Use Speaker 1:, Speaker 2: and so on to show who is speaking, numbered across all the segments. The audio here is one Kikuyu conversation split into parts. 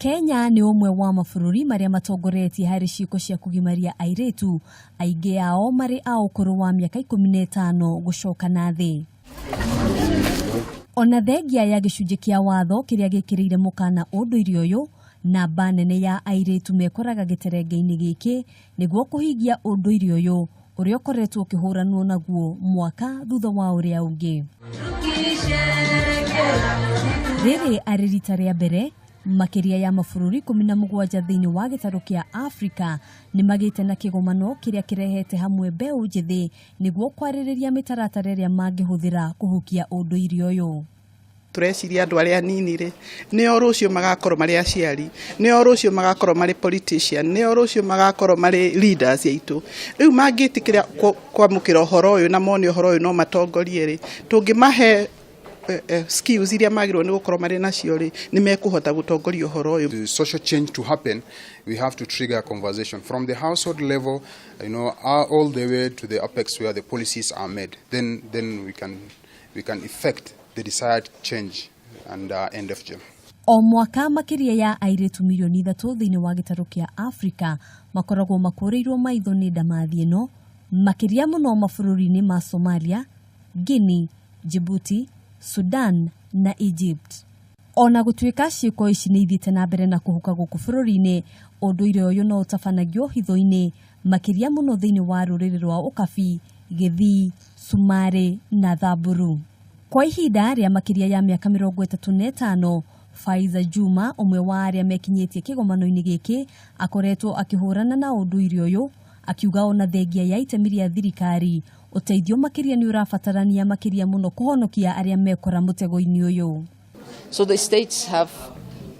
Speaker 1: Kenya nĩ ũmwe wa mabũrũri marĩa matongoretie harĩ ciĩko cia kũgimaria airĩtu, aingĩ ao marĩ a ũkũrũ wa mĩaka 15 gũcoka na thĩ. Ona thengia ya gĩcunjĩ kĩa watho kĩrĩa gĩkĩrĩire mũkana ũndũire ũyũ, namba nene ya airĩtu mekoraga gĩterenge-inĩ gĩkĩ nĩguo kũhingia ũndũire ũyũ ũrĩa ũkoretwo ũkĩhũranwo naguo mwaka thutha wa ũrĩa ũngĩ. Rĩrĩ arĩ rita rĩa mbere makĩria ya mabũrũri 17 thĩinĩ wa gĩtarũ kĩa Afrika nĩ magĩte na kĩgomano kĩrĩa kĩrehete hamwe mbeũ njĩthĩ nĩguo kwarĩrĩria mĩtaratara ĩrĩa mangĩhũthĩra kũhukia ũndũire ũyũ.
Speaker 2: Tũreciria andũ arĩa anini rĩ, nĩo rũciũ magakorwo marĩ aciari, nĩo rũciũ magakorwo marĩ politician, nĩo rũciũ magakorwo marĩ leaders aitũ. Rĩu mangĩtĩkĩra kwamũkĩra ũhoro ũyũ na mone ũhoro ũyũ no matongorie rĩ, tũngĩmahe skills iria magĩrĩirwo nĩ gũkorwo marĩ nacio rĩ, nĩ mekũhota gũtongoria ũhoro ũyũ.
Speaker 3: The social change to happen, we have to trigger a conversation from the household level, all the way to the apex where the policies are made. Then we can effect the desired change and end FGM.
Speaker 1: O mwaka makĩria ya airĩtu mirioni 3 thĩinĩ wa gĩtarũ kĩa Afrika makoragwo makũrĩirwo maitho nĩ ndamathi ĩno, makĩria mũno mabũrũri-inĩ ma Somalia, Guinea, Djibouti, Sudan na Egypt. Ona gũtuĩka ciĩko ici nĩ ithiĩte na mbere na kũhuka gũkũ bũrũri-inĩ, ũndũire ũyũ no ũtabanagio hitho-inĩ makĩria mũno thĩinĩ wa rũrĩrĩ rwa Ũkabi, Gĩthii, Cumarĩ na Thamburu. Kwa ihinda rĩa makĩria ya mĩaka 35, Faiza Juma, ũmwe wa arĩa mekinyĩtie kĩgomano-inĩ gĩkĩ, akoretwo akĩhũrana na ũndũire ũyũ, akiuga ona thengia ya itemi rĩa thirikari, ũteithio makĩria nĩ ũrabatarania makĩria mũno kũhonokia arĩa mekora mũtego-inĩ ũyũ.
Speaker 4: So the states have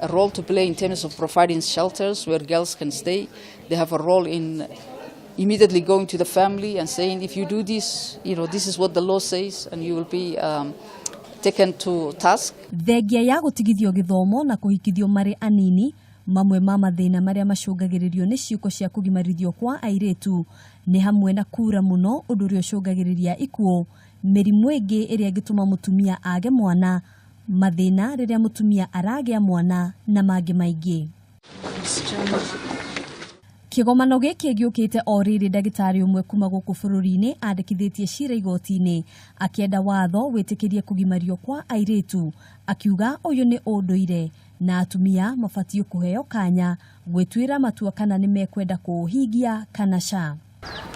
Speaker 4: a role to play in terms of providing shelters where girls can stay. They have a role in immediately going to the family and saying, if you do this, this is what the law says, and you will be taken to task.
Speaker 1: Thengia ya gũtigithio gĩthomo na kũhikithio marĩ anini, mamwe ma mathĩna marĩa macũngagĩrĩrio nĩ ciĩko cia kũgimarithio kwa airĩtu nĩ hamwe na kura mũno, ũndũ ũrĩa ũcũngagĩrĩria ikuũ, mĩrimũ ĩngĩ ĩrĩa ĩngĩtũma mũtumia age mwana, mathĩna rĩrĩa mũtumia aragĩa mwana na mangĩ maingĩ. Kĩgomano gĩkĩ gĩũkĩte o rĩrĩ ndagĩtarĩ ũmwe kuma gũkũ bũrũri-inĩ andĩkithĩtie cira igoti-inĩ akĩenda watho wĩtĩkĩrie kũgimario kwa airĩtu, akiuga ũyũ nĩ ũndũire na atumia mabatiĩ kũheo kanya gwĩtuĩra matua kana nĩ mekwenda kũũhingia kana ca.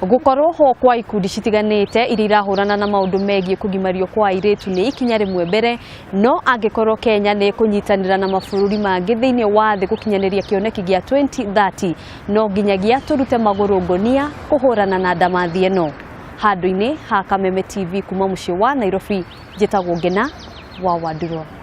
Speaker 1: Gũkorwo ho kwa ikundi citiganĩte iria irahũrana na maũndũ megiĩ kũgimario kwa airĩtu nĩ ikinya rĩmwe mbere, no angĩkorwo Kenya nĩ ĩkũnyitanĩra na mabũrũri mangĩ thĩinĩ wa thĩ gũkinyanĩria kĩoneki gĩa 2030, no nginyagia tũrute magũrũ ngonia kũhũrana na ndamathi ĩno. Handũ-inĩ ha Kameme TV kuma mũciĩ wa Nairobi, njĩtagwo Ngena wa Wanduro.